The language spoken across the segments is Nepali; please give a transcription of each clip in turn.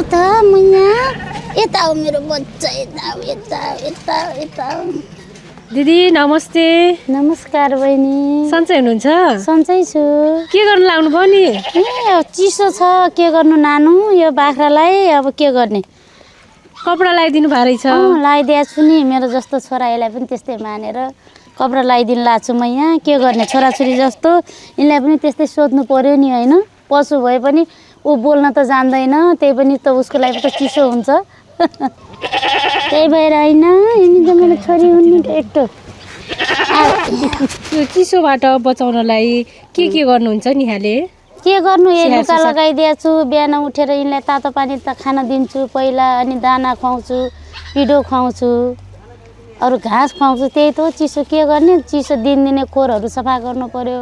आऊ त मैया यता आऊ मेरो बच्चा यता दिदी नमस्ते। नमस्कार बहिनी। सन्चै हुनुहुन्छ? सन्चै छु। के गर्न लाग्नु भयो नि? ए चिसो छ के गर्नु नानु यो बाख्रालाई अब के गर्ने। कपडा लगाइदिनु भए रहेछ। लगाइदिएको छु नि मेरो जस्तो छोरालाई पनि त्यस्तै मानेर कपडा लगाइदिनु लाग्छु म यहाँ के गर्ने छोराछोरी जस्तो यिनलाई पनि त्यस्तै सोध्नु पर्यो नि हैन। पशु भए पनि ऊ बोल्न त जान्दैन त्यही पनि त उसको लागि त चिसो हुन्छ त्यही भएर हैन यिनी त मेरो छोरी हुन् नि एकटो। यो चिसोबाट बचाउनलाई के गर्नुहुन्छ नि यहाँले? के गर्नु ए लुगा लगाइदिएको छु बिहान उठेर यिनलाई तातो पानी त खान दिन्छु पहिला अनि दाना खुवाउँछु पिडो खुवाउँछु अरू घाँस खुवाउँछु त्यही त हो चिसो के गर्ने चिसो दिनदिनै खोरहरू सफा गर्नु पर्यो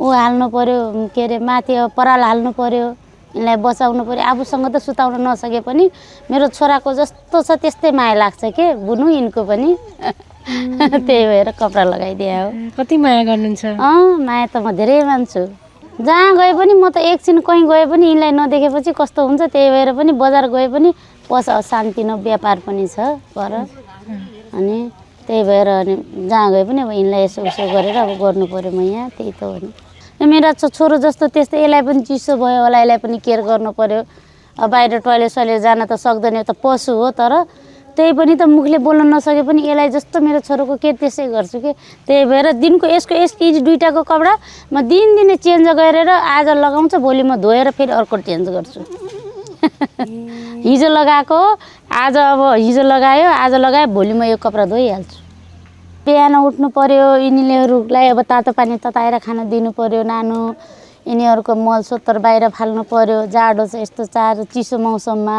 ऊ हाल्नु पर्यो के अरे माथि पराल हाल्नु पर्यो यिनलाई बचाउनु पर्यो आफूसँग त सुताउन नसके पनि मेरो छोराको जस्तो छ त्यस्तै माया लाग्छ के बुनु यिनको पनि त्यही भएर कपडा लगाइदिए हो। कति माया गर्नुहुन्छ? माया त म धेरै मान्छु जहाँ गए पनि म त एकछिन कहीँ गए पनि यिनलाई नदेखेपछि कस्तो हुन्छ त्यही भएर पनि बजार गए पनि शान्ति न व्यापार पनि छ पर अनि त्यही भएर अनि जहाँ गए पनि अब यिनलाई यसो उसो गरेर अब गर्नु पर्यो म यहाँ त्यही त हो नि। मेरा छोरो जस्तो त्यस्तै यसलाई पनि चिसो भयो होला यसलाई पनि केयर गर्नु पर्यो अब बाहिर टोइलेट सोइलेट जान त सक्दैन यो त पशु हो तर त्यही पनि त मुखले बोल्न नसके पनि यसलाई जस्तो मेरो छोरोको केयर त्यसै गर्छु कि त्यही भएर दिनको यसको दुईटाको कपडा म दिनदिनै चेन्ज गरेर आज लगाउँछ भोलि म धोएर फेरि अर्को चेन्ज गर्छु हिजो लगाएको आज अब हिजो लगायो आज लगायो भोलि म यो कपडा धोइहाल्छु। बिहान उठ्नु पर्यो यिनीहरूलाई अब तातो पानी तताएर खान दिनु पर्यो नानु यिनीहरूको मलसोतर बाहिर फाल्नु पर्यो जाडो छ यस्तो चिसो मौसममा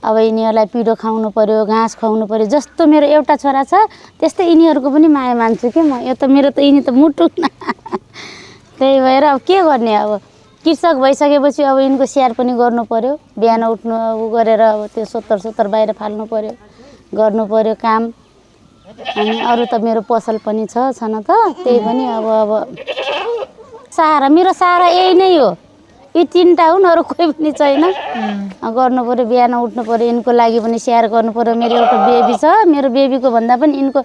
अब यिनीहरूलाई पिडो खुवाउनु पर्यो घाँस खुवाउनु पर्यो जस्तो मेरो एउटा छोरा छ त्यस्तै यिनीहरूको पनि माया मान्छु के म यो त मेरो त यिनी त मुटु त्यही भएर अब के गर्ने अब कृषक भइसकेपछि अब यिनको स्याहार पनि गर्नु पर्यो बिहान उठ्नु उ गरेर अब त्यो सोतर बाहिर फाल्नु पर्यो गर्नु पर्यो काम अनि अरू त मेरो पसल पनि छ न त त्यही पनि अब सहारा मेरो सहारा यही नै हो यी तीनटा हुन् अरू कोही पनि छैन गर्नु पर्यो बिहान उठ्नु पर्यो यिनको लागि पनि स्याहार गर्नु पर्यो मेरो एउटा बेबी छ मेरो बेबीको भन्दा पनि यिनको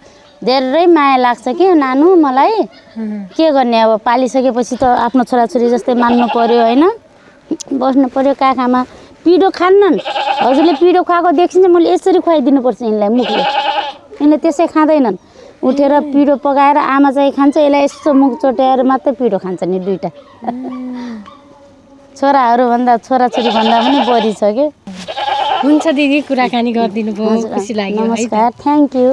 धेरै माया लाग्छ के नानु मलाई के गर्ने अब पालिसकेपछि त आफ्नो छोराछोरी जस्तै मान्नु पर्यो हैन बस्नु पर्यो काखामा पिडो खान्नन् हजुरले पिडो खुवाएको देखिन्छ मैले यसरी खुवाइदिनु पर्छ यिनलाई मुखले यिनले त्यसै खाँदैनन् उठेर पिडो पकाएर आमा चाहिँ खान्छ यसलाई यस्तो मुख चोट्याएर मात्रै पिडो खान्छ नि दुईटा छोराहरूभन्दा छोराछोरी भन्दा पनि बढी छ के। हुन्छ दिदी कुराकानी गरिदिनु भयो खुसी लाग्यो। नमस्कार थ्याङ्क यू।